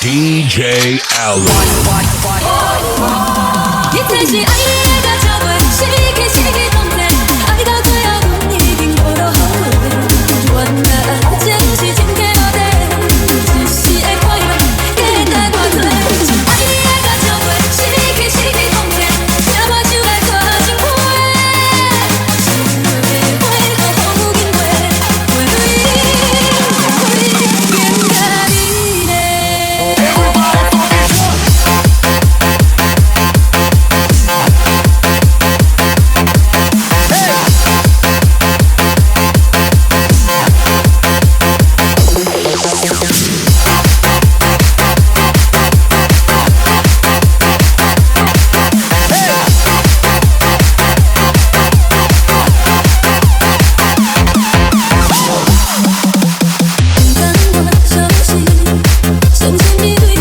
DJ Alan。一切是愛你的甲超過，失去失去控制，愛到最後阮已經無路予回。原來愛情是真假無底，一時的快樂，價值偌濟。真愛你的甲超過，失去失去控制，聽我手來大情話，心的話予風雨經過，我對你變甲你咧。不甘我相信，相信你對阮